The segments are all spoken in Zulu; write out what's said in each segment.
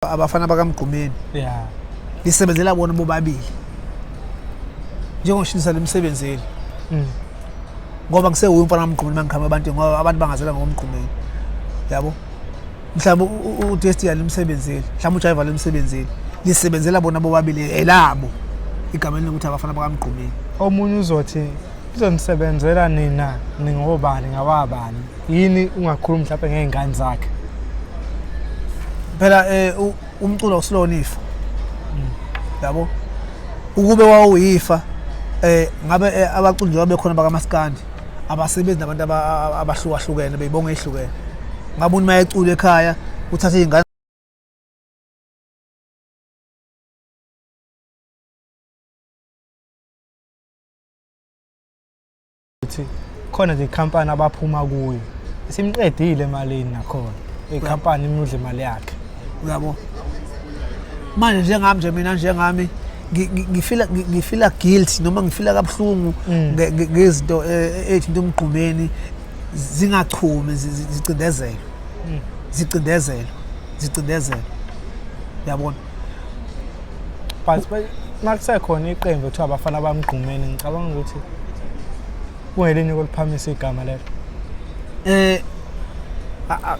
Abafana bakaMgqumeni. Yeah. Lisebenzela bona bobabili. Njengoshilisa lemsebenzeli. Ngoba ngisewuye umfana kaMgqumeni mangikhama abantu ngoba abantu bangazela ngoMgqumeni. Yabo? Mhlawumbe uDestia limsebenzeli, mhlawumbe uJaiva limsebenzeli. Lisebenzela bona bobabili elabo. Igama elinokuthi abafana bakaMgqumeni. Omunye uzothi lizonisebenzela nina ningobani ngawabani. Yini ungakhulumi mhlawumbe ngey'ngane zakhe? Phela umculo awusilona ifa. Yabo? Ukube wawuyifa ngabe abaculi njengoba bekhona bakaMaskandi abasebenzi nabantu abahlukahlukene beyibonga ehlukene. Ngabe umuntu mayecula ekhaya uthatha izingane ukuthi khona nje ikhampani abaphuma kuyo isimqedile emalini nakhona ikhampani imudla imali yakhe. Uyabo? Manje njengami nje mina njengami ngifila guilt noma ngifila kabuhlungu ngezinto ey'thinta uMgqumeni zingachumi zicindezelwe. Zicindezelwe. Zicindezelwe. Uyabona? But makusekhona iqembu kuthiwa abafana baMgqumeni ngicabanga ukuthi kungelinye koliphamisa igama lelo.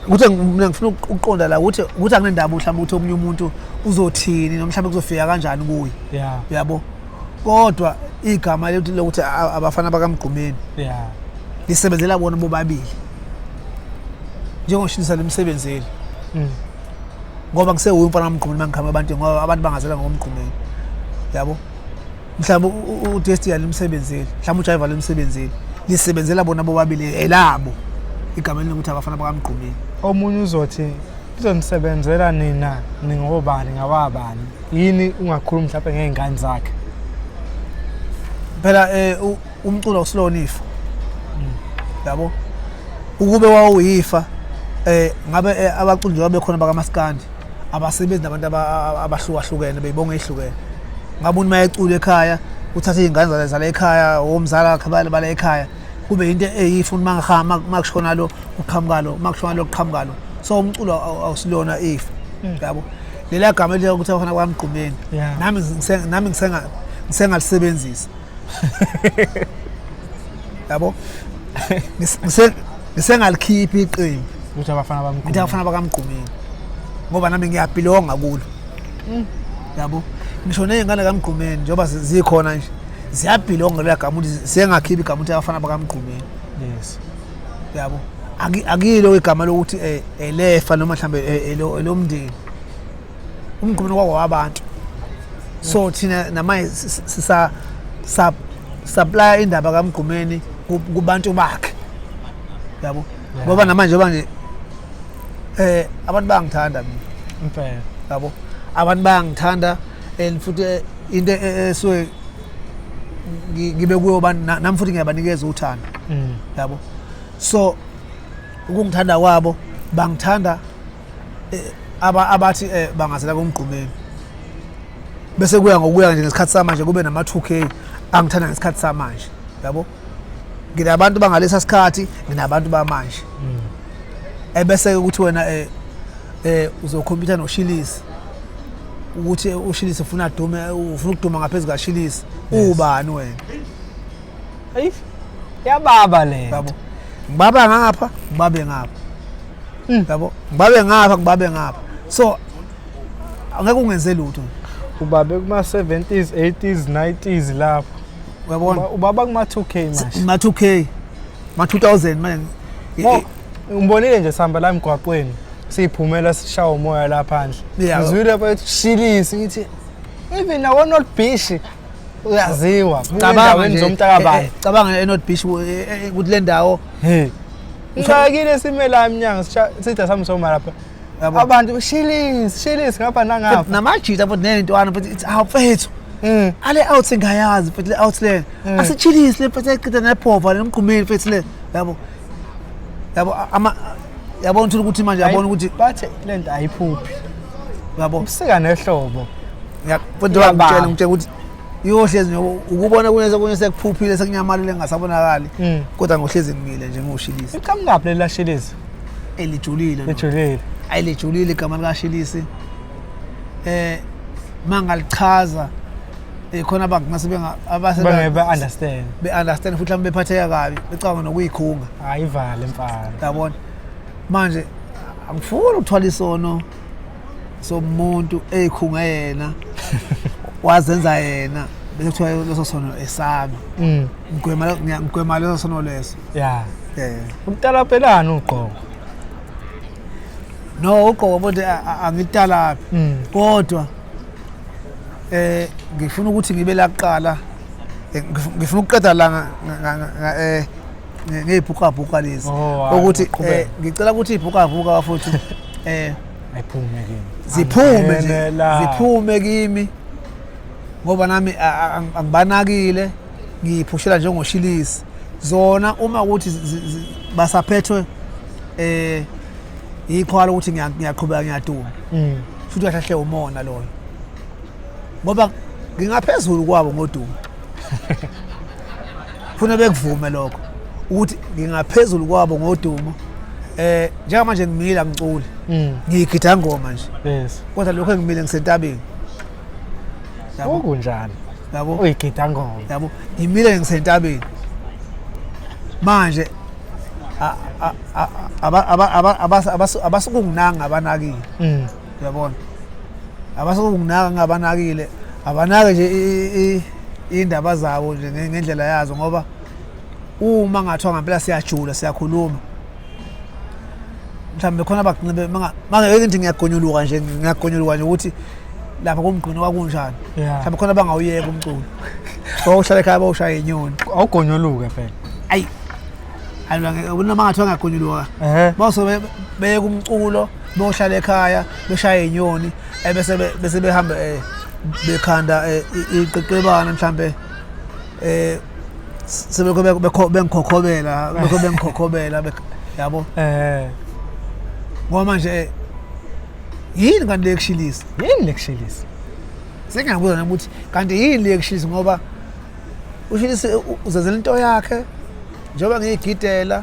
Ukuthi mina ngifuna ukuqonda la ukuthi akunendaba mhlawumbe ukuthi omunye umuntu uzothini noma mhlawumbe kuzofika kanjani kuye. Yeah. Uyabo? Kodwa igama lethu lokuthi abafana bakaMgqumeni. Yeah. Lisebenzela bona bobabili. Njengoshilisa lemsebenzeli. Ngoba ngisewuye umfana kaMgqumeni mangikhama abantu ngoba abantu bangazela ngoMgqumeni. Yabo? Mhlawumbe uDestia limsebenzeli, mhlawumbe uJaiva limsebenzeli. Lisebenzela bona bobabili elabo. Igama elinokuthi abafana bakaMgqumeni. Omunye uzothi lizonisebenzela nina ningobani ngawabani. Yini ungakhulumi mhlawumbe ngey'ngane zakhe? Phela umculo awusilona ifa. Yabo? Ukube wawuyifa ngabe abaculi njengoba bekhona bakaMaskandi abasebenzi nabantu abahlukahlukene beyibonga ehlukene. Ngabe umuntu mayecula ekhaya uthatha izingane zala ekhaya omzala wakhe bala ekhaya kube into eyifa umuntu mangahamba makushona lo kuqhamuka lo makushona lo kuqhamuka lo. So umculo awusilona ifa. Yabo? Lela gama elithi ukuthi abafana bakaMgqumeni. Yeah. Nami ngisengalisebenzisa. Yabo? Ngisengalikhipha iqembu. Ukuthi abafana baMgqumeni. Ukuthi abafana bakaMgqumeni. Ngoba nami ngiyabhilonga kulo. Yabo? Ngisho nezingane kaMgqumeni njengoba zikhona nje ziyabhilonga lela gama ukuthi sengakhipha igama ukuthi abafana bakaMgqumeni. Yes. Yabo? Akilo igama lokuthi elefa noma mhlambe elomndeni. UMgqumeni kwakwabantu. So thina namanje sisa supply indaba kaMgqumeni kubantu bakhe. Yabo? Ngoba namanje manje abantu bayangithanda mina. Impela. Yabo? Abantu bayangithanda and futhi into esuke ngibe kuyo nami futhi ngiyabanikeza uthando. Yabo? So ukungithanda kwabo bangithanda abathi bangazela kuMgqumeni. Bese kuya ngokuya nje ngesikhathi samanje kube nama 2K angithanda ngesikhathi samanje. Yabo? Nginabantu bangalesa sikhathi, nginabantu bamanje. Ebese ukuthi wena uzokhompyutha noShilisi. Ukuthi uShilisi ufuna adume, ufuna ukuduma ngaphezulu kaShilisi. Ubani wena? Ayi. Yababa le. Yabo. Ngibaba ngapha, ngibabe ngapha. Yabo? Ngibabe ngapha, ngibabe ngapha. So angeke ungenze lutho. Ubabe kuma 70s, 80s, 90s lapho. Uyabona? Ubaba kuma 2K manje. Ma 2K. Ma 2000 manje. Ngibonile nje sihamba la emgwaqweni. Siphumela sishawa umoya la phandle. Yeah. Ngizwile bathi Shilisi ngithi even nawo North Beach uyaziwa. Cabanga nje zomntakabani. Cabanga eNorth Beach ukuthi le ndawo. Hey. Ngixakile sime la emnyango sithi asamsoma lapha. Yabo. Abantu Shilisi, Shilisi ngapha nangapha. Namajita futhi ney'ntwana futhi ithi awu mfethu. Ale out singayazi futhi le out le. Asitshilisi le mfethu eqeda nephova nemgqumeni mfethu le. Yabo. Yabo ama yabona uthola ukuthi manje yabona ukuthi bathi lento ayiphuphi. Yabo. Ubusika nehlobo. Futhi ngitshela ngitshela ukuthi iyohlezi nje ukubona kunye sekunye sekuphuphile sekunyamalile ngasabonakali. Kodwa ngohlezi ngimile nje ngoShilisi. Iqhamukaphi leli laShilisi? Elijulile. Lijulile. Ayilijulile igama likaShilisi. Mangalichaza khona abangase abase Bangeke ba-understand. Be-understand futhi mhlawumbe bephatheka kabi, becabanga nokuyikhunga. Ayivale mfana. Yabona manje angifuni ukuthwala isono somuntu eyikhunga yena, wazenza yena, bese kuthiwa leso sono esami. Ngigwema leso sono leso. Ukutalapelana ugqoko. No, ugqoko bonke angitalaphi. Kodwa ngifuna ukuthi ngibe la kuqala, ngifuna ukuqeda la ngey'bhuqabhuqa lezi. Oh, hayi, ukuthi qhubeka. Ngicela ukuthi iy'bhuqabhuqa futhi ayiphume kimi. Ziphume nje. Angenela. Ziphume kimi ngoba nami angibanakile, ngiyiphushela njengoshilisi zona uma ukuthi basaphethwe iqhwala ukuthi ngiyaqhubeka ngiyaduma. Futhi kahle hle umona loyo ngoba ngingaphezulu kwabo ngodumo, funa bekuvume lokho ukuthi ngingaphezulu kwabo ngodumo. Njengamanje ngimile angiculi, ngiyigida ngoma nje. Kodwa lokho engimile ngisentabeni. Yabo? Okunjani? Yabo? Uyigida ngoma. Yabo, ngimile ngisentabeni manje, abasukunginanga abanakile. Uyabona, abasukunginaka ngabanakile, abanake nje indaba zabo nje ngendlela yazo, ngoba uma ngathiwa ngempela siyajula siyakhuluma, mhlawumbe khona abagcine mangeke ngithi ngiyagonyuluka nje, ngiyagonyuluka nje ukuthi lapha kumgqino kwakunjani. Mhlawumbe khona bangawuyeka umculo, bawuhlala ekhaya bawushaya inyoni. Awugonyuluke phela. Ayi, noma ngathiwa ngiyagonyuluka, bawusuke beyeka umculo, bohlala ekhaya beshaya inyoni, ebese bese behamba bekhanda iqeqebana mhlambe, sebekho bengikhokhobela, bekho bengikhokhobela, yabo. Ngoba manje yini kanti le kushilisa? Yini lekushilisa? Sengiyabuza nami ukuthi kanti yini le kushilisa, ngoba ushilisa uzenzela into yakhe, njengoba ngiyigidela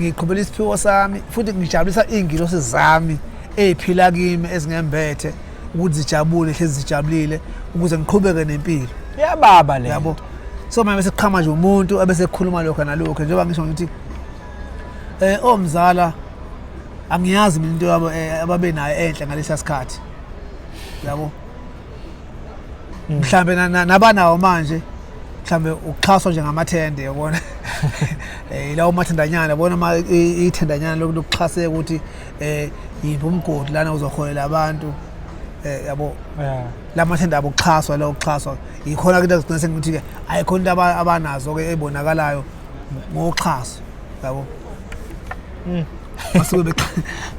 ngiqhubela isiphiwo sami futhi ngijabulisa iy'ngilosi zami ey'phila kimi ezingembethe ukuthi zijabule, hlezi zijabulile ukuze ngiqhubeke nempilo. Iyababa le. Yabo, so manje bese kuqhama nje umuntu ebese kukhuluma lokho nalokho, njengoba ngisho ngithi omzala angiyazi mina into yabo ababenayo enhle ngalesiya sikhathi, yabo. Mhlambe nabanawo manje, mhlambe ukuxhaswa nje ngamathende, yabona, lawo mathendanyana, yabona, ma ithendanyana lokuxhaseka ukuthi yimbi umgodi lana uzoholela abantu, yabo. La mathenda abo kuxhaswa, lo kuxhaswa yikhona ke into sengithi ke ayikhona into abanazo ke ebonakalayo ngoxhaso, yabo.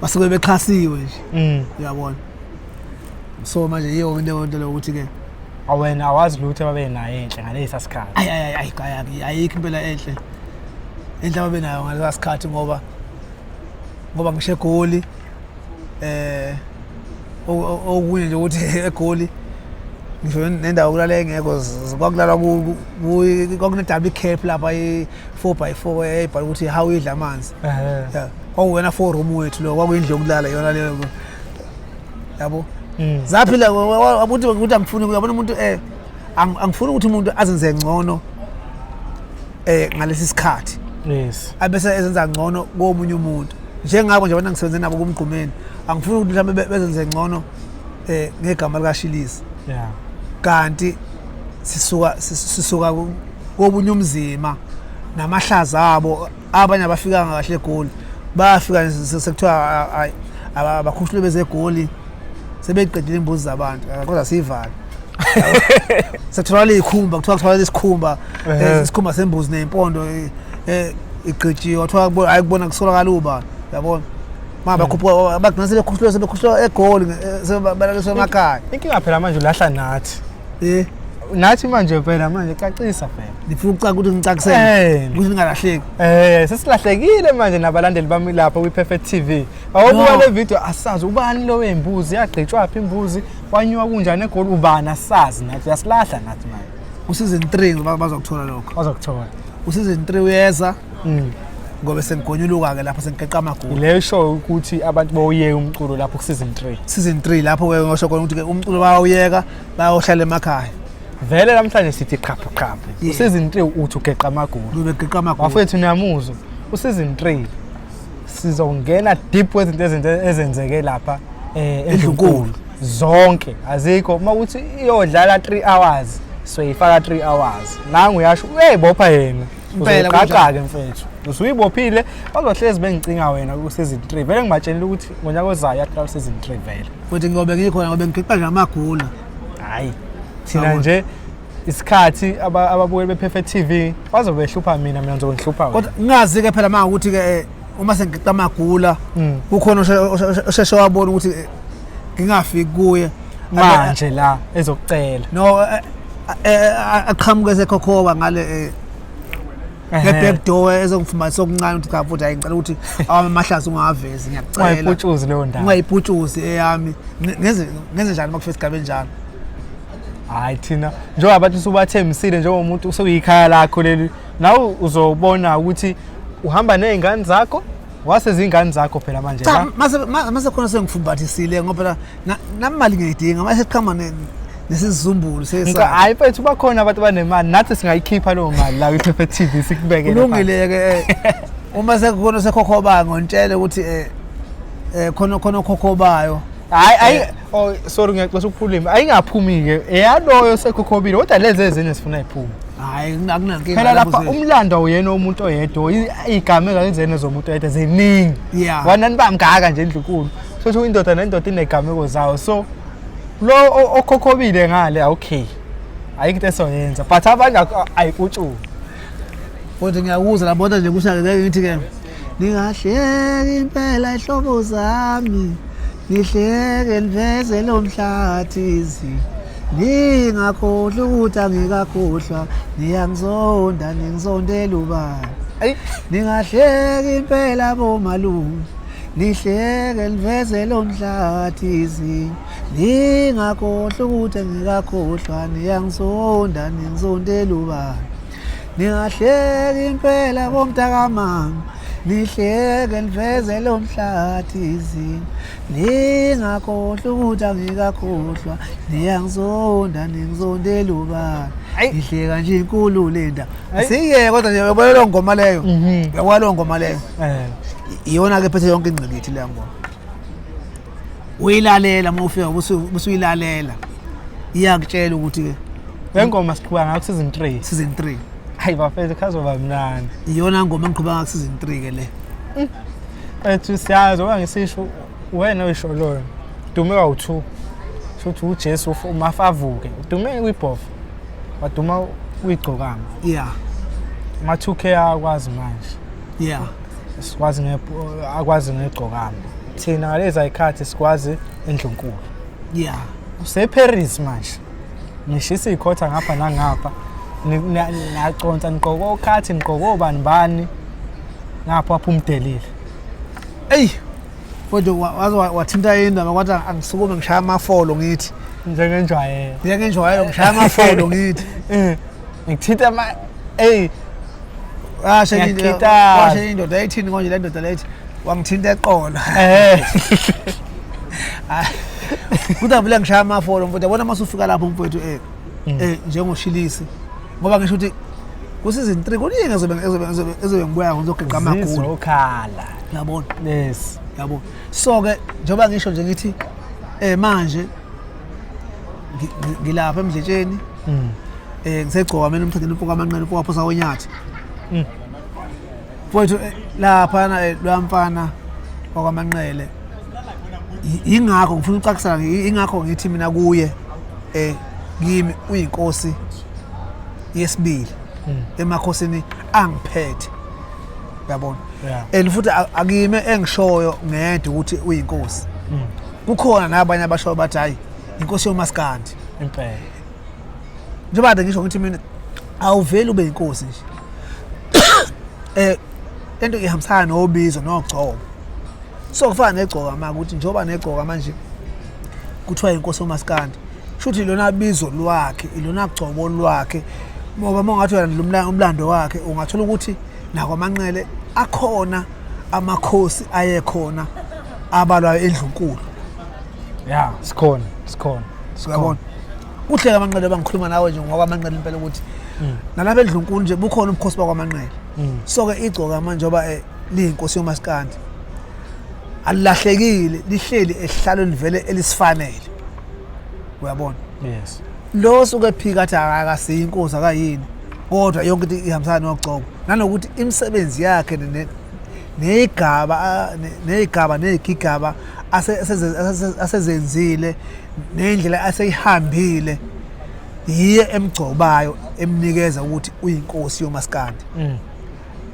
Basuke bexhasiwe nje. Uyabona, so manje yiyo into into lokuthi ke Awena awazi lutho ababenayo enhle ngalesa sikhathi. Ayi, ayi, ayi, ayi, ayikho impela enhle enhle ababenayo ngalesa sikhathi, ngoba ngisho eGoli, okunye nje ukuthi eGoli ngisho nendawo yokulala engekho, kwakulalwa kwakune-double cab lapha, i-4 by 4 eyayibhala ukuthi how idla amanzi. Yeah, kwakuwena four room wethu lo, kwakuyindlu yokulala yona leyo, yabo. Zaphila ukuthi angifuni, uyabona, umuntu angifuni ukuthi umuntu azenze ngcono ngalesi sikhathi, abese ezenza ngcono komunye umuntu, njengabo nje abantu engisebenze nabo kumgqumeni, angifuni ukuthi mhlawumbe bezenze ngcono ngegama likaShilisi. Kanti sisuka kobunye umzima namahlaza abo, abanye abafikanga kahle eGoli, bayafika nje sekuthiwa abakhushulwe beze eGoli, sebeqedile imbuzi zabantu. Kodwa siyivale, sekutholakala iy'khumba, kuthiwa kutholakala isikhumba, isikhumba sembuzi ney'mpondo, igqitshiwe, kuthiwa hhayi kubona kusolakala ubani, yabona, ma bakhuphuka bagcina sebekhushulwe eGoli, sebalaliswa emakhaya. Inkinga phela manje ulahla nathi. Nathi manje phela manje cacisa phela. Ngifuna ukucaca ukuthi ngicacisele ukuthi ningalahleki. Sesilahlekile manje nabalandeli bami lapha kwi-Perfect TV. Awubuka No. le video, asazi ubani lo wembuzi, yagqitshwa phi imbuzi, wanyuka kunjani eGoli, ubani, asazi nathi, uyasilahla nathi manje. Ku-season 3 bazokuthola lokho. Bazokuthola. U-season 3 uyeza. Ngobe sengigonyuluka-ke lapho sengigeqa amagula. Leyo show ukuthi abantu bawuyeka umculo lapho ku-season 3. Season 3 lapho-ke ngosho khona ukuthi-ke umculo bayawuyeka, bayohlala emakhaya. Vele namhlanje sithi qhaphu qhaphu. Yeah. Season 3 uthi ugeqa amagula. Ngibe geqa amagula. Bafethu niyamuzwa. Useason 3 sizongena deep kwezinto ezinto ezenzeke lapha Endlunkulu. endlunkulu. Zonke azikho uma uthi iyodlala 3 hours soyifaka 3 hours. Nangu uyasho uyayibopha yena. Impela Uzoyiqaqa-ke mfethu. Usuyibophile bazohlezi bengicinga wena ku season 3. Vele ngibatshelile ukuthi ngonyaka ozayo yaqala season 3 vele. Futhi ngiyobe ngikhona ngobe ngigeqa nje amagula. Hayi. Thina Sawubona. nje isikhathi ababukeli be-Perfect TV bazobe behlupha mina, mina ngizobe ngihlupha wena. Kodwa ngingazi-ke phela manje ukuthi-ke uma sengigeqa amagula kukhona osheshe wabona ukuthi ngingafiki kuye Manje la ezokucela. No, aqhamuke esekhokhoba ngale nge-back door ezongifumanisa okuncane ukuthi cha futhi hayi ngicela ukuthi awami amahlazo ungawavezi, ngiyacela. Ungayiputshuzi leyo ndawo. Ungayiputshuzi eyami. Ngenze njani uma kufika isigaba enjalo? Hayi thina njengoba abantu usubathembisile njengomuntu usuyikhaya lakho leli, nawe uzobona ukuthi uhamba nezingane zakho, wasezingane zakho phela manje Cha, la. mase khona sengifumbathisile ngoba phela nami imali ngiyayidinga mase siqhama nesizumbulu sesa. Hayi mfethu bakhona abantu abanemali, nathi singayikhipha leyo mali la kwi-Perfect TV sikubekele. Kulungile-ke uma sekukhona sekhokhobayo ngontshele ukuthi khona khona okhokhobayo. Hayi hayi, oh sorry ngiyaxoxa ukukhuluma. Ayingaphumi-ke eyaloyo sekhokhobile, kodwa lezi ezinye sifuna iphume. Hayi akunankinga Phela lapho lapha umlando awuyena umuntu oyedwa, iy'gameko azizena zomuntu oyedwa ziningi. Yeah. Wanani bamngaka nje endlunkulu. So indoda nendoda inegameko zawo. So lo okhokhobile ngale okay. Ayikho into esoyenza but abanye ayiputshuli. Futhi ngiyakuzwa labona nje kusha ngeke ngithi ke ningahleki impela ihlobo zami, nihleke niveze lo mhlathizi, ningakhohlwa ukuthi angikakhohlwa, niyangizonda ningizondela ubani. Ayi. Ningahleki impela bomalume, nihleke niveze lo mhlathizi, ningakhohlwa ukuthi angikakhohlwa, niyangizonda ningizondela ubani. Ningahleki impela bomntakamama, nihleke niveze lo mhlathizi, ningakhohlwa ukuthi angikakhohlwa, niyangizonda ningizondela ubani. Ayi. Ngihleka nje inkulu le ndaba. Ayi. Asiyeke kodwa nje uyabona leyo ngoma leyo. Uyabona leyo ngoma leyo. Iyona ke ephethe yonke ingqikithi leyo ngoma. Uyilalela uma ufika ubusuyilalela. Iyakutshela ukuthi ke Le ngoma siqhubeka ngayo season 3. Season 3. Hayi bafethu khazoba mnandi. Iyona ngoma engiqhubeka ngayo season 3 ke le. Mfethu siyazi ngoba ngisisho wena oyisho loyo. Udume kawu-2. Shuthi uJesu umafavuke. Udume kwibhofa. Waduma kwigcokama. Yeah. Ama 2K akwazi manje. Yeah. Sikwazi akwazi ngegcokama. Thina ngalezi ayikhathi sikwazi endlunkulu. Yeah. Use Paris manje. Nishisa ikhotha ngapha nangapha. Naconsa nigqoka okhathi nigqoka obani bani. Ngapha waphuma udelile. Ey. Kodwa waze wathinta indaba kwathi angisukume ngishaya amafolo ngithi. Njengenjwayelo. Njengenjwayelo ngishaya amafolo ngithi. Ngithinta ama ey. Washo indoda. Ngiyakukitaza. Washo indoda ayithini konje le ndoda lethi wangithinta eqolo. Kuthi vele ngishaya amafolo mfowethu, yabona uma usufika lapho mfowethu njengoshilisi. Ngoba ngisho ukuthi ku season 3 kuningi ezobe ngibuya ngizogeqa amagula. Zizokhala. Uyabona? Yes. Yabo. So ke njengoba ngisho nje ngithi manje ngilapha emdletsheni. Ngisegcoka mina umthandeni umfoko amanqene umfoko waphosa konyathi. Mfowethu lapha na lwamfana wakwamanqele. Ingakho ngifuna ukucacisela, ingakho ngithi mina kuye kimi uyinkosi yesibili emakhosini angiphethe. Uyabona? And futhi akime engishoyo ngedwa ukuthi uyinkosi. Kukhona nabanye abashoyo bathi hayi inkosi yomaskandi. Impela. Njengoba kade ngisho ngithi mina awuveli ube inkosi nje. Lento ihambisana nobizo nogcobo. So kufana negcoka manje ukuthi njengoba negcoka manje kuthiwa inkosi yomaskandi. Shuthi lona bizo lwakhe, ilona gcobo lwakhe. Ngoba uma ungathi uyalandela umlando wakhe ungathola ukuthi nakwamanqele Akhona amakhosi ayekhona abalwayo endlunkulu. Ya, sikhona, sikhona. Uyabona, kuhle amanqele bangikhuluma nawe nje ngokwamanqele impela ukuthi nalapha endlunkulu nje bukhona ubukhosi bakwamanqele. So-ke igcoka manje njengoba liyinkosi yomasikandi alilahlekile, lihleli esihlalweni vele elisifanele, uyabona. Yes. Lo suke ephika athi akasiyo inkosi akayini, kodwa yonke into ihambisana nogcobo nanokuthi imisebenzi yakhe neyigaba neyigaba neyigigaba asezenzile nendlela aseyihambile yiye emgcobayo emnikeza ukuthi uyinkosi yomasikandi.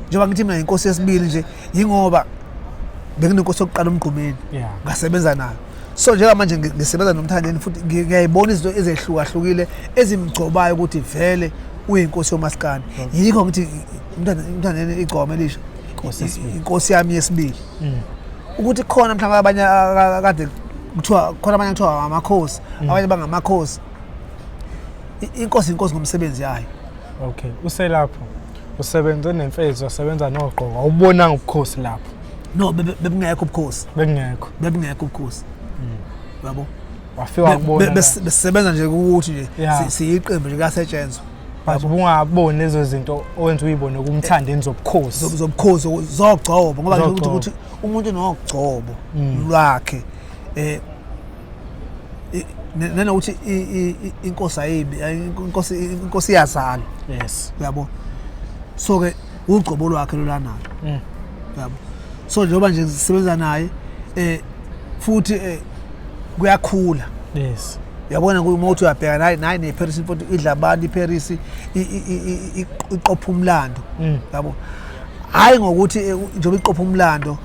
Njengoba ngithi mina inkosi yesibili nje yingoba benginenkosi yokuqala uMgqumeni, ngasebenza nayo. So njengamanje ngisebenza noMthandeni futhi ngiyayibona izinto ezehlukahlukile ezimgcobayo ukuthi vele uyinkosi yomasikandi. Yikho ngithi uMthandeni igcoma elisha inkosi yami yesibili. Ukuthi khona mhlawumbe abanye kade kuthiwa khona abanye kuthiwa amakhosi, abanye bangamakhosi. Inkosi inkosi ngomsebenzi yayo. Okay, uselapho usebenze nemfezi, wasebenza nogqoko, awubonanga ubukhosi lapho? No, bebungekho ubukhosi. Bekungekho. Bebungekho ubukhosi, yabo. Wafika kubona besisebenza nje ukuthi nje siyiqembu nje kuyasetshenzwa. But ubungaboni lezo zinto owenza uyibone kumthandeni zobukhosi? Zobukhosi zogcobo, ngoba ngisho ukuthi umuntu nogcobo lwakhe nanokuthi inkosi ayibi inkosi, inkosi iyazalwa. Uyabo, so ke ugcobo lwakhe lolanalo. Uyabo, so njengoba nje sisebenza naye futhi kuyakhula. Uyabona uma uthi uyabheka naye naye neParis futhi idla abantu iParis iqopha umlando. Yabo, hayi ngokuthi njengoba iqopha umlando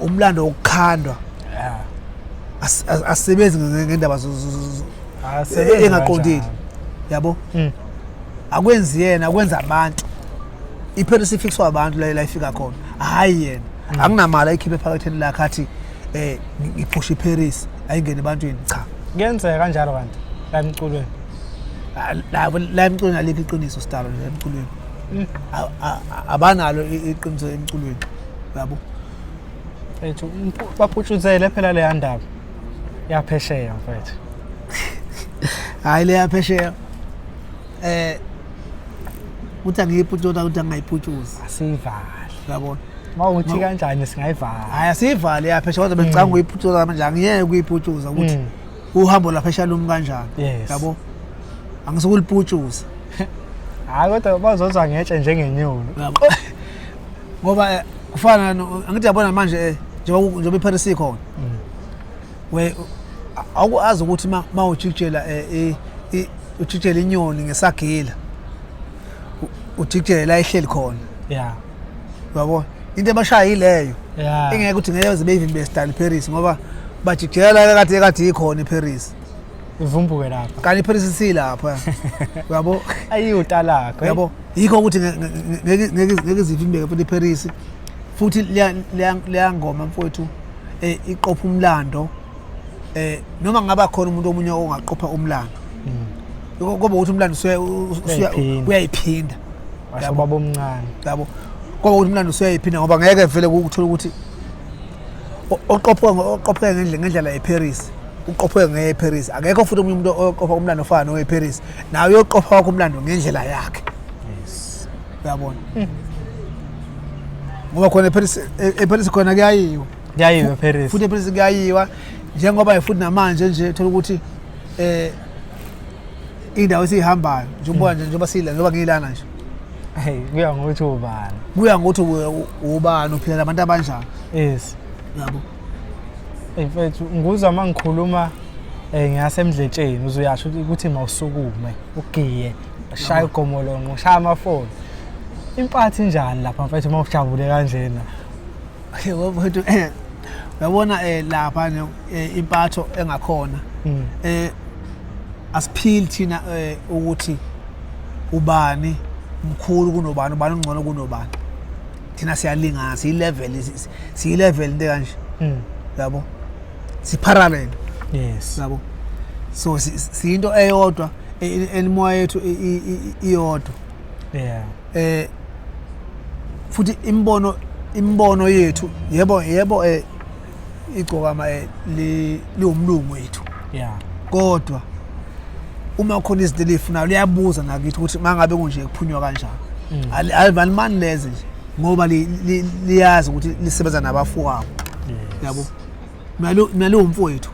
umlando wokukhandwa asebenzi ngendaba engaqondile, yabo. Akwenzi yena, akwenza abantu. IParis ifixwa abantu la ifika khona, hayi yena. Akunamali ayikhiphe ephaketheni lakhe athi ngiphusha iParis ayingene ebantwini, cha. Kuyenzeka kanjalo kanti la emculweni? La emculweni alikho iqiniso sidalo nje emculweni. Abanalo iqiniso emculweni, yabo. Ethu baphutshuzele phela leya ndaba yaphesheya mfethu. Hayi, leya phesheya uthi angiyiphutshuza, ukuthi angayiphuthuzi. Asiyivali. Uyabona. Mawuthi kanjani singayivala? Hayi, asiyivali yaphesheya, kodwa bengicanga ukuyiphuthuza manje angiyeke ukuyiphuthuza ukuthi uhambo laphesheya lumi kanjani. Yabo, angisukuliputshuza. Hayi, kodwa bazozwa ngetshe njengenyoni. Ngoba kufana angithi yabona manje njengoba iParis ikhona, we awukazi ukuthi ma ujikijela ujikijela inyoni ngesagila, ujikijele la ihleli khona. Uyabona into ebashaya yileyo. Engeke ukuthi ngeke zibe even besidala iParis ngoba bajikijela kade kade ikhona iParis. Ivumbuke lapha. Kanti iParis isilapha, uyabo. Ayiwutalakho. Yabo, yikho ukuthi ngeke ngeke izivimbeke futhi iParis futhi leya ngoma mfowethu iqopha umlando noma ngaba khona umuntu omunye ongaqopha umlando, ngoba ukuthi umlando uyayiphinda. Washo baba omncane. Yabo, ngoba ukuthi umlando usuyayiphinda, ngoba ngeke vele ukuthola ukuthi oqophwe ngendlela yeParis uqophwe ngeParis, akekho futhi omunye umuntu oqopha umlando ofana noweParis, nawe uyoqopha wakho umlando ngendlela yakhe. Yes. Uyabona, ngoba khona eParis, eParis khona kuyayiwa. Kuyayiwa eParis. Futhi eParis kuyayiwa, njengoba futhi namanje nje uthola ukuthi indawo esiyihambayo njengoba nje njengoba sila njengoba ngiyilana nje. Hey, kuya ngokuthi ubani. Kuya ngokuthi ubani, uphila nabantu abanjani. Yes. Yabo. Hey mfethu, nguzwa uma ngikhuluma ngiyasemdletsheni uzuyasho ukuthi mawusukume ugiye, ushaya ugomolonqo, ushaya amafoni. Impathi injani lapha mfethu uma ujabule kanjena? Mfethu, uyabona lapha nje impatho engakhona asiphili thina ukuthi ubani mkhulu kunobani, ubani ungcono kunobani. Thina siyalingana, siyi-level, siyi-level into kanje. Yabo, si-parallel. Yes. Yabo, so siyinto eyodwa, elimoya yethu iyodwa. Yeah. Futhi imibono yethu, yebo yebo, igcokama liwumlungu wethu, kodwa uma khona izinto eliyifunayo liyabuza nakithi ukuthi mangabe kunje kuphunywa kanjani. Alimani leze nje ngoba liyazi ukuthi lisebenza nabafowabo. Yabo, mina liwumfowethu.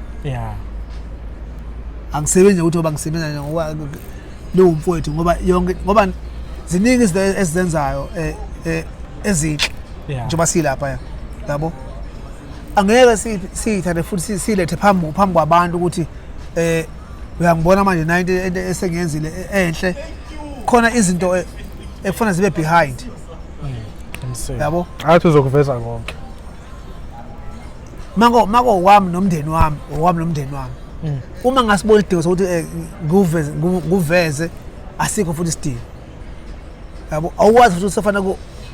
Angisebenzi ukuthi ngoba ngisebenza nje ngoba liwumfowethu, ngoba yonke, ngoba ziningi izinto esizenzayo ezinhle njengoba silapha, yabo, angeke siyithathe futhi silethe phambi kwabantu ukuthi uyangibona manje na into esengiyenzile enhle. Khona izinto ekufanele zibe behind, yabo. Athi uzokuveza konke. Mako wami nomndeni wami, owami nomndeni wami. Uma ngasibona isidingo sokuthi nguveze, asikho futhi isidingo, yabo. Awukwazi futhi usefana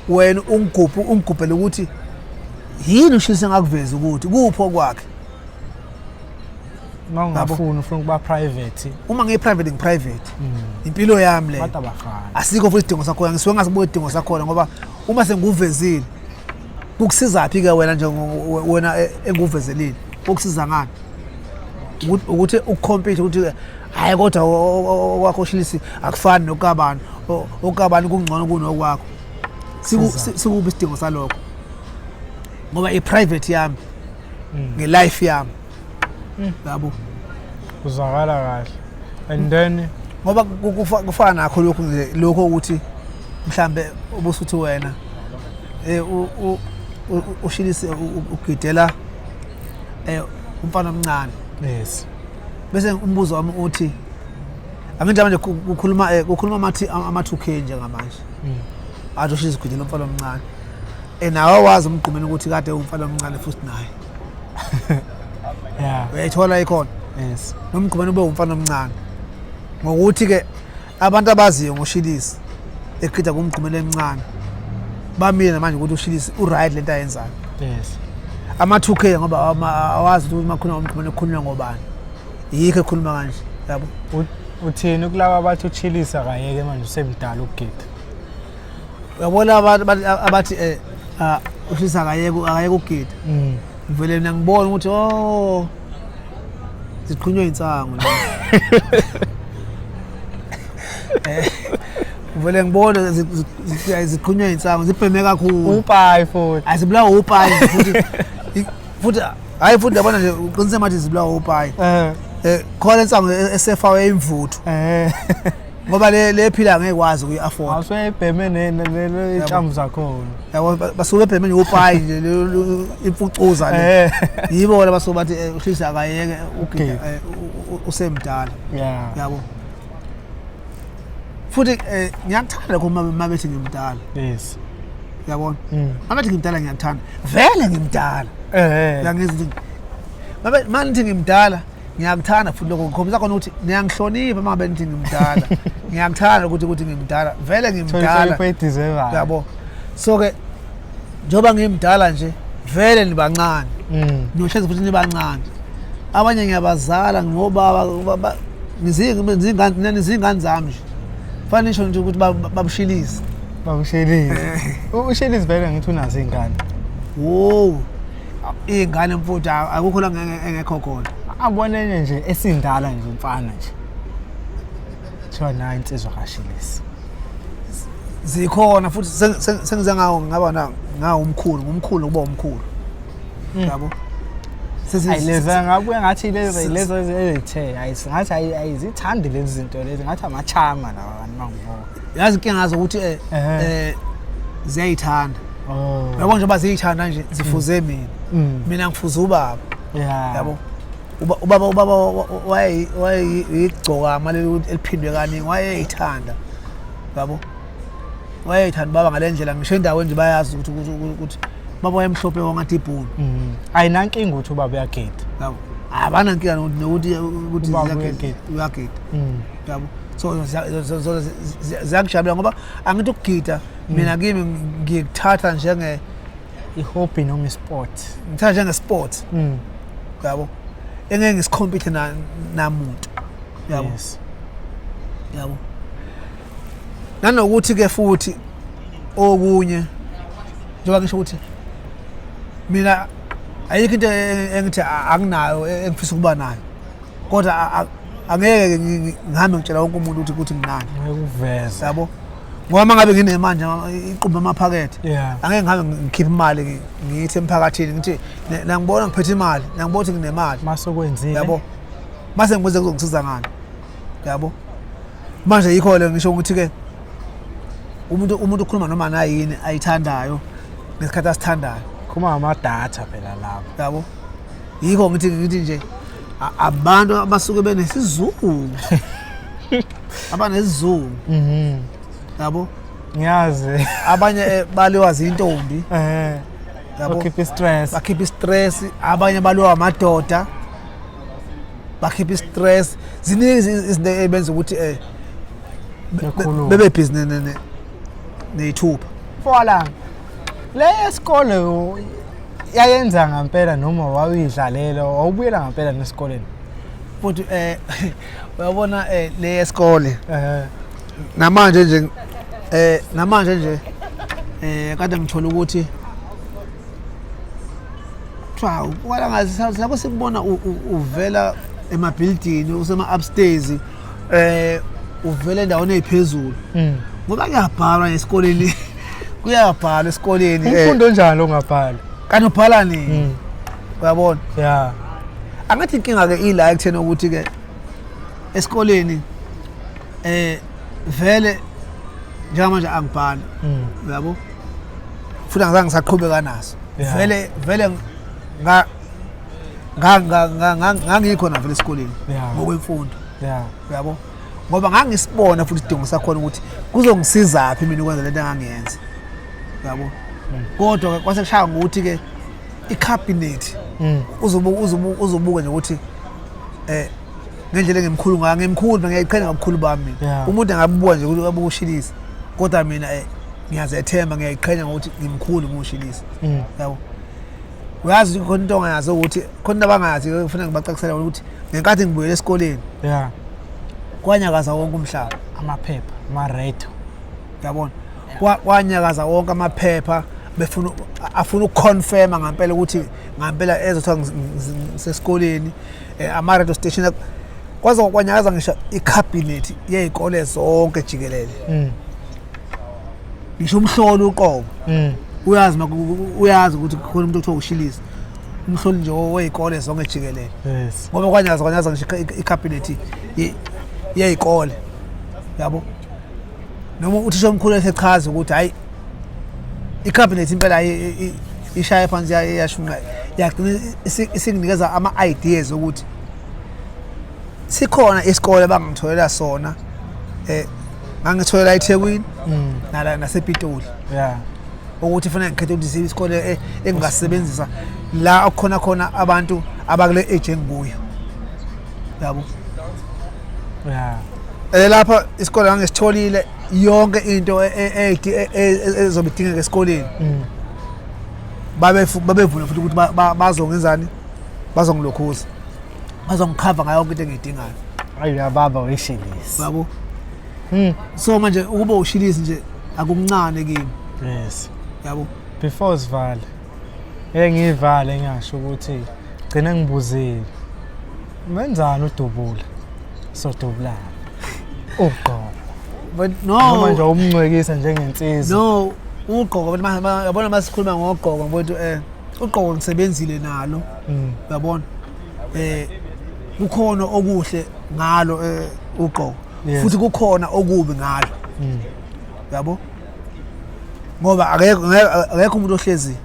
wena ungigubhele ukuthi yini ushisa ngakuveza ukuthi kuphi okwakhe. Uma ungafuni, ufuna ukuba private. Uma ngiyi-private, ngi-private, impilo yami le. Abantu abafani. Asikho futhi isidingo sakhona, ngisuke ngasibona isidingo sakhona, ngoba uma senguvezile kukusizaphi-ke wena nje wena enguvezelile, kukusiza ngani ukuthi uku-compete ukuthi hhayi kodwa okwakho ushilisi akufani nokukabani, okukabani kungcono kunokwakho. Sikuphi isidingo salokho? Ngoba i-private yami nge-life yami, yabo. Uzwakala kahle. And then ngoba kufana nakho lokhu nje, lokho ukuthi mhlambe ubusuthi wena ushilise ugidela umfana omncane. Bese umbuzo wami uthi, angithi manje kukhuluma ama 2K njengamanje, athi ushilise ugidela umfana omncane, nawe wazi umgqumeni ukuthi kade umfana omncane futhi naye. Uyayithola ikhona. Nomgqumeni ube umfana omncane, ngokuthi ke abantu abaziyo ngoshilisi egida kumgqumeni emncane bamile manje ukuthi ushilisi u-right lento ayenzayo. Ama-2K ngoba awazi ukuthi makhuluma ngomgqumeni kukhulunywa ngobani, yikho ekhuluma kanje, yabo. Uthini kulaba abathi uchilisa kayeke manje usemdala ukugida? Uyabona abantu abathi ushilisa akayeke ukugida, ngivele mina ngibona ukuthi oh, ziqhunywe insangu nje. Ngivele ngibone ziqhunywe insangu, zibheme kakhulu. Upayi futhi. Azibulawa upayi futhi, futhi hayi futhi yabona nje uqinise manje zibulawa upayi. Khona insangu esefakwe imvuthu. Ngoba le phila ngeke kwazi ukuyi-afford. Awusuyibheme nenhlamvu zakhona. Yabo, basuke bebheme nje upayi nje, imfucuza le. Yibo la basuke bathi ushisa akayeke ugida, usemdala. Yabo. Futhi ngiyakuthanda lokho uma bethi ngimdala. Yabona? Uma bethi ngimdala ngiyakuthanda. Vele ngimdala. Uyangizwa ukuthi mabe manithi ngimdala ngiyakuthanda futhi lokho ngikhombisa khona ukuthi niyangihlonipha uma ngabe nithi ngimdala. Ngiyakuthanda ukuthi ngimdala. Vele ngimdala. Yabo. So ke njengoba ngimdala nje vele nibancane. Niyohlezi futhi nibancane. Abanye ngiyabazala ngobaba, nizingane zami nje. Fanele nisho nje ukuthi babushilise. Babushilise. Ushilise vele ngithi unazo izingane. Wo. Iy'ngane mfuthu akukho la engekho khona. Abona enye nje esindala nje umfana nje. Kuthiwa nayi insizwa kaShilisi. Zikhona futhi sengize ngawo ngaba ngawo umkhulu, ngumkhulu kuba umkhulu. Yabo. Leza ngabuye ngathi lezi lezo ezithe ngathi ayizithandi lezi zinto lezi, ngathi amachama lawa abantu mangibuka. Yazi inkinga ngazo ukuthi ziyayithanda. Yabo njengoba ziyithanda nje zifuze mina. Mina ngifuze ubaba. Yabo. Ubaba wayeyigcokama leli eliphindwe kaningi, wayeyithanda. Yabo. Wayeyithanda ubaba ngale ndlela, ngisho endaweni nje bayazi ukuthi baba wayemhlophe wangathi ibhunu. Ayinankinga ukuthi ubaba uyagida. Yabo. Abanankinga nokuthi uyagida. Yabo. So ziyakujabulela ngoba angithi ukugida mina kimi ngikuthatha njenge i-hobby noma i-sport. Ngithatha njenge sport. Yabo. Engeke ngisikhompithe namuntu. Yabo. Yabo. Nanokuthi ke futhi okunye Njengoba ngisho ukuthi mina ayikho into engithi anginayo engifisa ukuba nayo, kodwa angeke ngihambe ngitshela wonke umuntu ukuthi nginani. Ngikuveza. Yabo? Ngoba uma ngabe nginemali nje iqumbe amaphakethe, angeke ngihambe ngikhiphe imali ngiyithi emphakathini ngithi nangibona ngiphethe imali, nangibona ukuthi nginemali. Mase ukwenzile. Yabo? Mase ngikwenze kuzongisiza ngani? Yabo? Manje yikho le ngisho ukuthi ke umuntu ukhuluma noma nayini ayithandayo ngesikhathi asithandayo. Khuluma ngamadatha phela lapho. Yabo? Yikho ngithi nje abantu abasuke benesizungu. Abanesizungu. Yabo? Ngiyazi. Abanye baliwa zintombi. Yabo? Bakhipha i-stress. Bakhipha i-stress, abanye baliwa amadoda. Bakhipha i-stress. Ziningi izinto ebenza ukuthi bebe busy neyithupha. Fola. Le yesikole yayenza ngempela noma wawuyidlalela, wawubuyela ngempela nesikoleni? Futhi uyabona le yesikole. Namanje nje kade ngithola ukuthi kuthiwa wala ngazi lapho sikubona uvela emabhilidini usema upstairs uvela endaweni eziphezulu. Ngoba kuyabhalwa esikoleni. Kuyabhalwa esikoleni. Umfundo onjalo ongabhali? Kanti ubhala nini? Uyabona? Yeah. Angathi inkinga ke ila ekutheni ukuthi ke esikoleni vele njengamanje angibhali. Uyabo? Futhi angizange ngisaqhubeka naso. Vele ngangikhona vele esikoleni ngokwemfundo. Uyabo? Ngoba ngangisibona futhi isidingo sakhona ukuthi kuzongisiza phi mina ukwenza lento engangiyenza. Uyabo? Kodwa kwase kushaya ngokuthi ke icabinet uzobuka nje ukuthi ngendlela engimkhulu ngayo, ngimkhulu ngiyayiqhenya ngobukhulu bami mina. Umuntu angabuka nje ukuthi abukushilisa, kodwa mina ngiyazethemba, ngiyayiqhenya ngokuthi ngimkhulu ngushilisa. Yabo? Uyazi khona into ongayazi ukuthi khona into abangayazi kufanele ngibacacisele ukuthi ngenkathi ngibuyele esikoleni kwanyakaza wonke umhlaba, amaphepha, amaredo. Yabona? Kwanyakaza wonke amaphepha, befuna afuna ukuconfirma ngempela ukuthi ngempela ezothiwa ngisesikoleni, ama radio station kwaze kwanyakaza ngisho icabinet yezikole zonke jikelele. Ngisho umhloli uqobo. Uyazi uyazi ukuthi khona umuntu othiwa ushilisa. Umhloli nje wezikole zonke jikelele. Yes. Ngoba kwanyakaza ngisho icabinet yezikole. Yabo? Noma uthisha omkhulu esechaza ukuthi hayi icabinet impela ishaya phansi yashunqa yagcina isinginikeza ama ideas ukuthi sikhona isikole abangitholela sona ngangitholela eThekwini nala nasePitoli. Ukuthi fanele ngikhethe ukuthi isikole engingasebenzisa la okukhona khona abantu abakule age engikuyo. Yabo? Lapha isikole ngangisitholile yonke into ezobe idingeka esikoleni. Babevuna futhi ukuthi bazongenzani, bazongilokhuza, bazongikhava ngayo yonke into engiyidingayo. Ayi uyababa uyishilisi. Yabo? So manje ukuba ushilisi nje akuncane kimi. Yes. Yabo? Before sivale, ngeke ngivale ngisho ukuthi gcina ngibuzile. Wenzani udubula? Sodubulana. Ugqoko. But no. Noma nje umncwekisa njengensizwa. No, ugqoko yabona masikhuluma ngogqoko ngokuthi ugqoko ngisebenzile nalo. Uyabona? Kukhona okuhle ngalo ugqoko. Futhi kukhona okubi ngalo. Yabo? Ngoba akekho umuntu ohlezi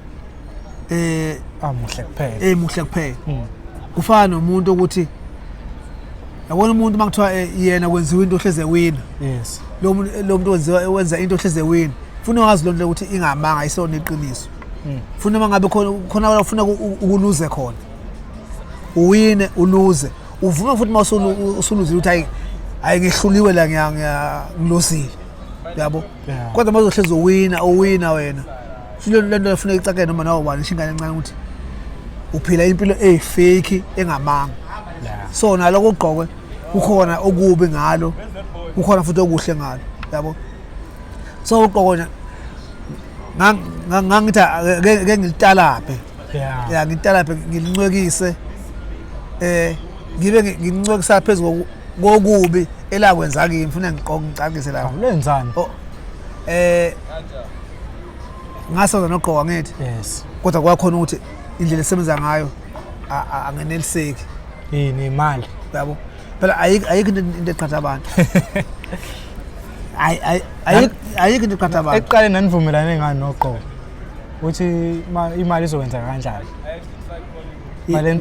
amuhle kuphela. Emuhle kuphela. Kufana nomuntu ukuthi yabona umuntu makuthiwa yena kwenziwa into ohleze wina. Yes. Lo muntu wenza into ohleze wina. Funa wazi lonto ukuthi ingamanga isona iqiniso. Funa mangabe khona ufuna ukuluze khona. Uwine uluze. Uvume futhi mawusuluzile ukuthi hayi ngihluliwe la ngiluzile. Yabo? Kodwa mawuzohlezi uwina wena. Futhi le nto ufuna icakene noma nawe ubani ingane encane ukuthi uphila impilo eyifake engamanga. So naloko ugqokwe kukhona okubi ngalo, kukhona futhi okuhle ngalo. Yabo? So ugqoko nje Ngangithi ake ngilitalabhe. Yeah. Ya, ngilitalabhe ngilincwekise, ngibe ngincwekisa phezu kokubi elakwenza kimi, ngifuna ngiqoke ngicacise lapho. Lenzani? Oh, ngasoza nogqoka ngithi. Yes. Kodwa kwakhona ukuthi indlela esebenza ngayo angeneliseki. Yini imali? Yabo. Phela ayikho into eqhatha abantu. Ayikho into eqhatha abantu. Ekuqaleni nanivumelane ngani nogqoka? Ukuthi imali izokwenza kanjani?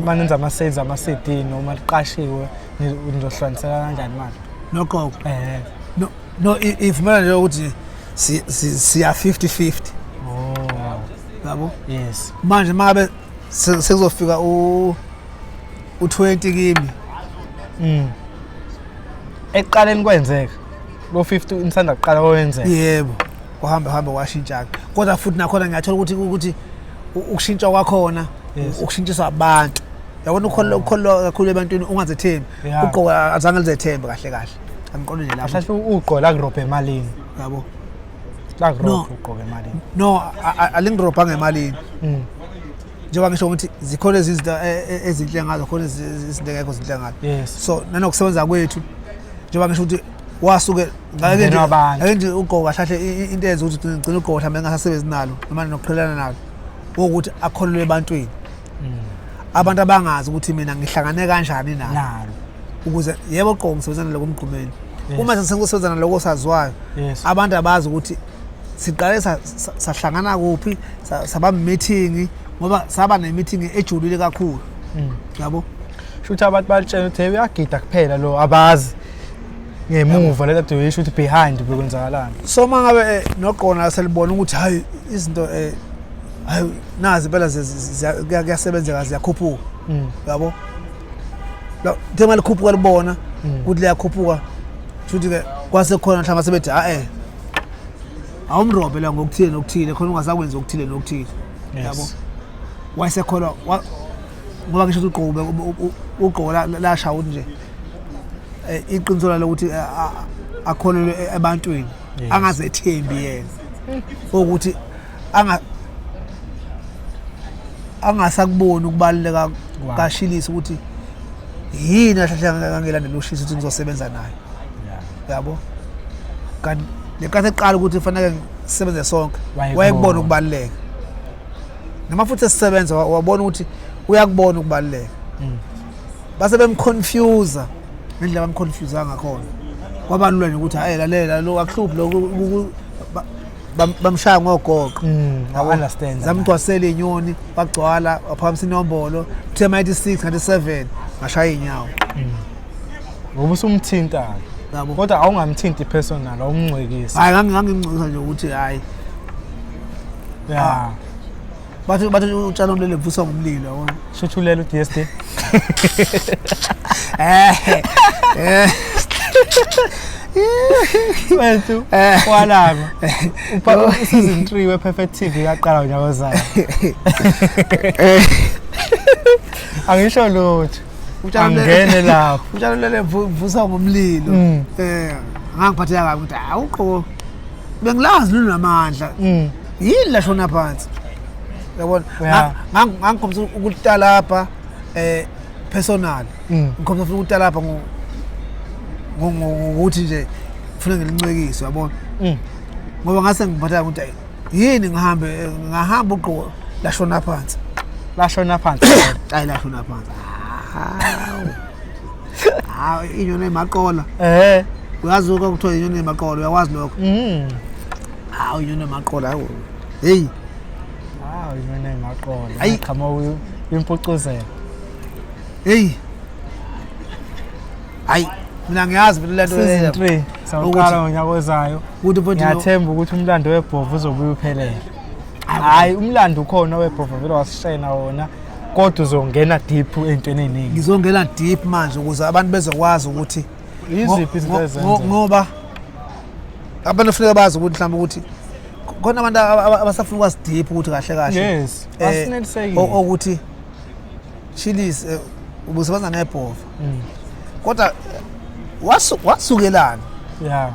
Manenza ama-sales ama-CD noma liqashiwe, nizohlukanisela kanjani imali? Nogqoka. No, ivumelana nje ukuthi siya 50-50. Oh. Yabo? Yes. Manje mangabe sekuzofika u-20 kimi. Ekuqaleni kwenzeka. Lo 50 nisanda kuqala kwenzeka. Yebo. Kuhamba hamba kwashintsha. Kodwa futhi nakhona ngiyathola ukuthi ukushintsha kwakhona ukushintshiswa abantu. Yabona ukholwa kakhulu ebantwini ungazethembi. Ugqoka azange lizethembe kahle kahle. Angiqonde nje lapho. Kahle ugqoka la kurobha emalini. Yabo. La kurobha ugqoka emalini. No, alingirobha ngemalini. Njengoba ngisho ukuthi zikhona izinto ezinhle ngazo, khona izinto engekho zinhle ngazo. Yes. So nanokusebenza kwethu njengoba ngisho ukuthi wasuke ngake nje ugqoka kahle into eyenza ukuthi ngicina ugqoka mhlawumbe engasasebenzi nalo noma nokuqhelelana nalo ukuthi akholelwe ebantwini. Abantu abangazi ukuthi mina ngihlangane kanjani nalo. Ukuze yebo ugqoka ngisebenza nalo kumgqumeni. Uma sengikusebenza naloko saziwayo, abantu abazi ukuthi siqale sahlangana kuphi, saba meeting ngoba saba ne meeting ejulile kakhulu. Yabo? Shuthi abantu batshela ukuthi uyagida kuphela lo, abazi ngemuva le kade uyisho ukuthi behind bekwenzakalani. So mangabe nogqona selibona ukuthi hayi izinto hayi nazi phela kuyasebenzeka ziyakhuphuka. Yabo? La thema likhuphuka libona ukuthi liyakhuphuka. Shuthi ke kwase khona mhlawumbe sebethi awumrobhe la ngokuthile nokuthile khona ungasakwenzi okuthile nokuthile. Yabo? Wayesekholwa ngoba ngisho ukuthi ugqoka lasha ukuthi nje iqiniso lokuthi akholelwe ebantwini angazethembi yena ukuthi angasakuboni ukubaluleka kaShilisi ukuthi yini ahlahla ngangelandela uShilisi ukuthi ngizosebenza naye. Yabo? Kanti lenkathi eqala ukuthi kufanele sisebenze sonke wayekubona ukubaluleka. Noma futhi esisebenza wabona ukuthi uyakubona ukubaluleka. Base bemconfuse ngendlela bamconfuse ngakhona. Kwabalula nje ukuthi hayi lalela lo akuhluphi lokhu bamshaya ngogoqo. Understand. Zamgcwasela inyoni bagcwala waphakamisa inombolo kuthe mayithi 6 ngathi 7 ngashaya inyawo. Ngoba usumthinta. Yabo. Kodwa awungamthinti personal, awumncwekisi. Hayi ngangimncwekisa nje ukuthi hayi. Yeah. Bathi utshani omlilo vuswa ngumlilo yabona. Shuthulela uDSD. Wethu walama. Season 3 wePerfect TV yaqala unyaka ozayo. Angisho lutho. Angene lapho. Utshani omlilo vuswa ngumlilo. Ngangiphatheka kabi ukuthi awuqho bengilazi lunamandla. Yini la shona phansi. Yabona? Ngangikhombisa ukutalapha personal. Ngikhombisa ukutalapha ngokuthi nje ngifuna ngilincwekise yabona. Ngoba ngase ngiphatheka ukuthi yini ngihambe ngahamba ugqoka lashona phansi. Lashona phansi. Hayi lashona phansi. Hawu inyoni emaqola. Uyazi lokho kuthiwa inyoni emaqola, uyakwazi lokho? Hawu inyoni emaqola hawu. Hey. Hawu inyoni emaqola. Qhamuka impucuzelo. Hey. Hayi mina ngiyazi mina lento season 3 sawuqala ngonyaka ozayo. Ngiyathemba ukuthi umlando webhova uzobuya uphelele. Hayi umlando ukhona webhova vele wasishena wona kodwa uzongena deep entweni eziningi. Ngizongena deep manje ukuze abantu bezokwazi ukuthi iziphi izinto ezenza. Ngoba abantu kufuneka bazi ukuthi mhlawumbe ukuthi khona abantu abasafuna ukwazi deep ukuthi kahle kahle. Yes. Asinelisekile. Ukuthi Chili's ubusebenza nebhova. Kodwa wasukelana. Yeah.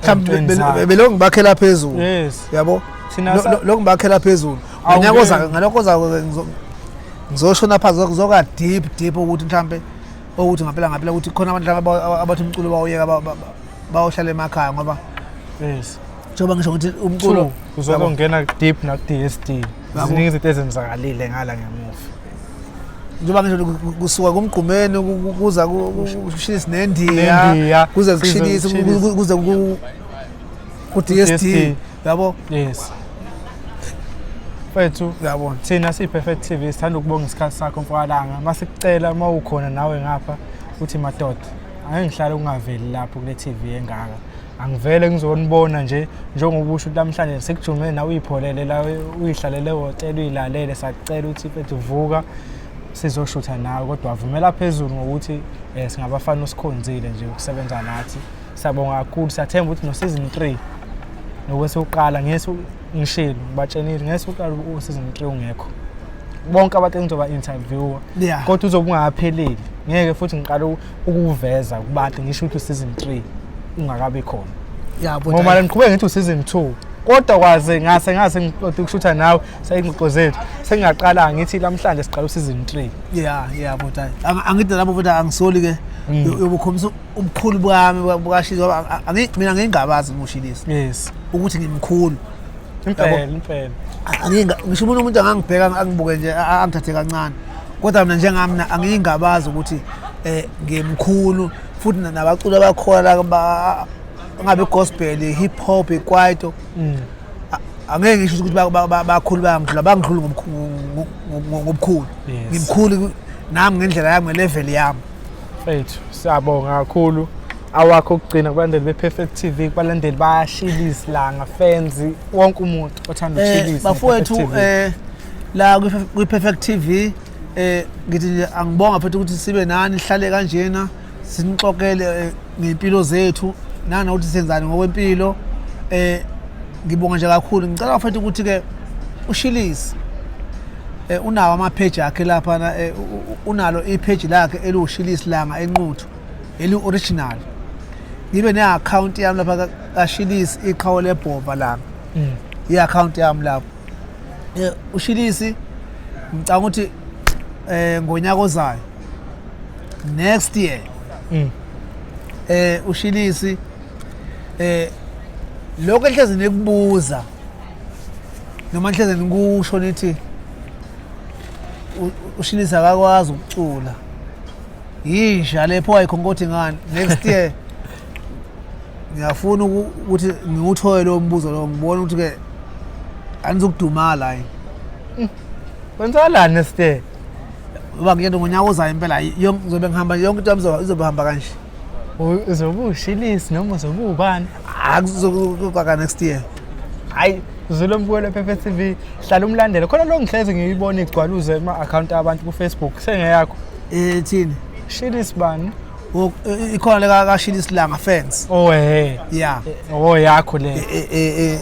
Mhlawumbe belongi bakhela phezulu. Yes. Yabo? Thina Lokhu ngibakhela phezulu. Ngonyaka ozayo, ngalokho ozayo ngizoshona phansi, kuzoka deep deep ukuthi mhlambe ukuthi ngampela ngampela ukuthi khona abantu mhlambe abathi umculo bawuyeka, bayohlala emakhaya ngoba yes, njengoba ngisho ukuthi umculo uzokungena deep na DSD. Ziningi izinto ezenzakalile ngala ngemuva. Njengoba ngisho kusuka kumgqumeni kuza kushilisi nendiya, kuze kushilisi, kuze ku DSD, yabo. Yes. Mfethu, yabona. Thina siyi-Perfect TV sithanda ukubonga isikhathi sakho, mfokalanga. Masikucela uma ukhona nawe ngapha uthi madoda, angeke ngihlale ungaveli lapho kule TV engaka. Angivele ngizonibona nje njengoba usho ukuthi namhlanje sikujume nawe uyipholele la, uyihlalele ehhotela uyilalele, sakucela ukuthi mfethu vuka sizoshutha nawe, kodwa wavumela phezulu ngokuthi singabafana usikhonzile nje ukusebenza nathi. Siyabonga kakhulu, siyathemba ukuthi no season 3 nokwesiqala ngeke ngishilo ngibatshenile ngeke uqala u season 3 ungekho. Bonke abantu engizoba interviewer kodwa uzobe ungakapheleli, ngeke futhi ngiqale ukuveza kubantu ngisho ukuthi season 3 ungakabi khona. Ngoba ngiqhubeke ngithi season 2 kodwa kwaze ngase ngase ngiqoqa ukushutha nawe sayingxoxo zethu sengingaqala ngithi namhlanje siqala season 3. Yeah, but angithi lapho futhi angisoli ke, yobukhombisa ubukhulu bwami bukashilisi, ngoba mina ngingabazi ngoshilisi. Yes. Ukuthi ngimkhulu. Impela, impela. Anginga ngisho umuntu angangibheka angibuke nje angithathe kancane. Kodwa mina njengami angingabazi ukuthi ngimkhulu futhi nabaculi abakhona la ngabe gospel, hip hop, ikwaito. Angeke ngisho ukuthi bakhulu bayangidlula, bangidlula ngobukhulu. Ngimkhulu nami ngendlela yami, ngelevel yami. Mfethu, siyabonga kakhulu. Awakho ukugcina kubalandeli be-Perfect TV, kubalandeli bayashilisa langa fans, wonke umuntu othanda ukushilisa. Bafowethu, la kwi-Perfect TV, ngithi nje angibonga futhi ukuthi sibe nani, sihlale kanjena sinixoxele ngempilo zethu nanokuthi senzani ngokwempilo. Ngibonga nje kakhulu. Ngicela futhi ukuthi ke ushilisi unawo ama page akhe lapha, unalo i-page lakhe eliwushilisi langa enquthu eli original. Ngibe ne account yami lapha kaShilisi iqhawe lebhova langa. I account yami lapho. uShilisi ngicanga ukuthi ngonyaka ozayo, next year, uShilisi lokho ehlezi nikubuza noma nihlezi nikusho nithi uShilisi akakwazi ukucula, yinja lepho wayikhonkotha ngani, next year ngiyafuna ukuthi ngiwuthole lo mbuzo lo, ngibona ukuthi ke anizokudumala hayi. Kwenzakalani next year? Ngoba ngiyento ngonyaka ozayo impela yonke ngizobe ngihamba, yonke into yami izobe ihamba kanje. Uzobe ushilisi noma uzobe ubani? Akuzokuxaka next year. Hayi, uzule mbukelo Perfect TV, hlala umlandele. Khona lo ngihlezi ngiyibona igcwala uze ema-account abantu ku-Facebook, sengeyakho. Thini? Shilisi bani? Ikhona le kaShilisi Langa fans. Oh eh. Yeah. Oh yakho le.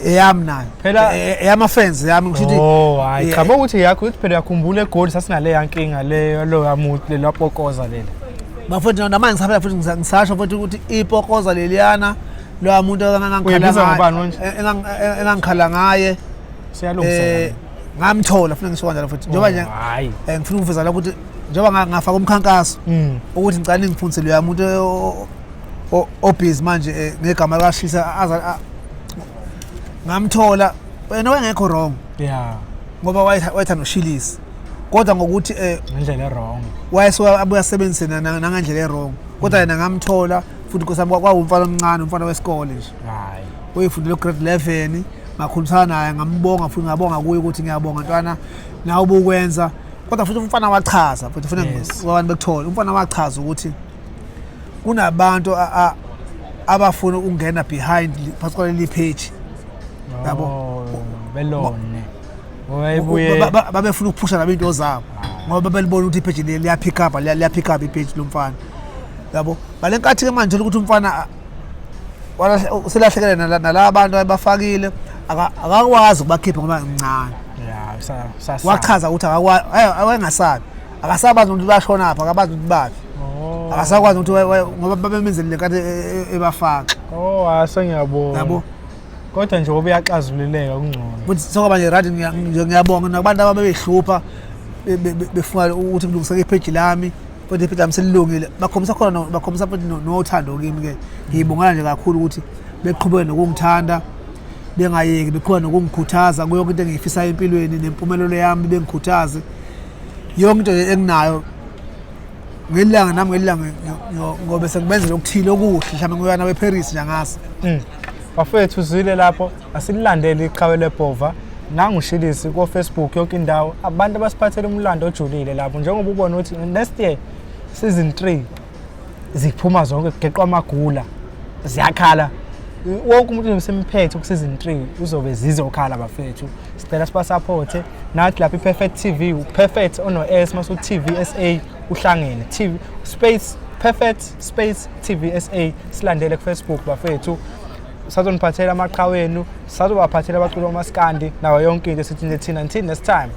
Eyami nayo. Phela eyama fans yami ngisho ukuthi. Oh hayi cha, ukuthi yakho uthi phela uyakhumbula eGoli sasinale yankinga le lo yamuntu le lwapokoza lele. Bafowethu namanje ngisaphela futhi ngisasho futhi ukuthi ipokoza leliyana lo muntu engangikhala ngaye siyalungisa. Ngamthola futhi ngisho kanjalo futhi njengoba nje ngifuna ukuveza la ukuthi njengoba ngafaka umkhankaso ukuthi ngicela ningifundise loya muntu obhizi manje ngegama likaShisa, ngamthola wena wayengekho wrong. Yeah. Ngoba wayethanda uShilisi kodwa ngokuthi ngendlela wrong wayesuka abuye asebenzise nangendlela e-wrong, kodwa yena ngamthola futhi nkosi yami kwawumfana omncane, umfana wesikole nje. Hayi. Uyifundele grade 11, ngakhulumisana naye ngambonga futhi ngabonga kuye ukuthi ngiyabonga ntwana nawe ubukwenza, kodwa futhi umfana wachaza futhi ufuna abantu bekuthole, umfana wachaza ukuthi kunabantu abafuna ukungena behind phakathi kwaleli page. Yabo, belone babefuna ukuphusha nabo into zabo ngoba babelibona ukuthi ipage liya pick up, liya pick up ipage lomfana. Yabo, ngale nkathi ke manje ukuthi umfana uselahlekele nalaba bantu abafakile, akakwazi ukubakhipha ngoba mncane. Wachaza ukuthi akakwazi, wayengasabi, akasabazi ukuthi bashona apha, akabazi ukuthi baphi, akasakwazi ukuthi ngoba babemenzele le nkathi ebafaka. Oh, sengiyabona. Yabo. Kodwa nje ngoba uyaxazululeka kungcono. Futhi sokwaba nje right, ngiyabonga nakubantu ababeyihlupha befuna ukuthi kulungiseke ipheji lami, futhi ipheji lami selilungile. Bakhombisa khona bakhombisa futhi nothando kimi-ke. Ngiyibongela nje kakhulu ukuthi beqhubeke nokungithanda, bengayeki, beqhubeka nokungikhuthaza kuyo yonke into engiyifisayo empilweni nempumelelo yami, bengikhuthaze yonke into nje enginayo. Ngelanga nami ngelanga ngobe sengibenzela okuthile okuhle, mhlawumbe ngoya nawe eParis nje, angazi. Bafowethu, uzwile lapho, asililandele iqhawe lebhova nangushilisi ko-Facebook yonke indawo. Abantu abasiphathele umlando ojulile lapho, njengoba ubona ukuthi next year season 3 ziphuma zonke, kugeqwa amagula, ziyakhala. Wonke umuntu uzobe semphethe ku-season 3, uzobe zizokhala. Bafethu, sicela sibasupport-e nathi lapha i-Perfect TV, Perfect ono-S masu TV SA, uhlangene TV space Perfect space TV SA. Silandele ku-Facebook bafethu, sazoniphathela amaqhawe enu, sazobaphathela abaculi bamaskandi nayo yonke into. Sithi nje thina until next time.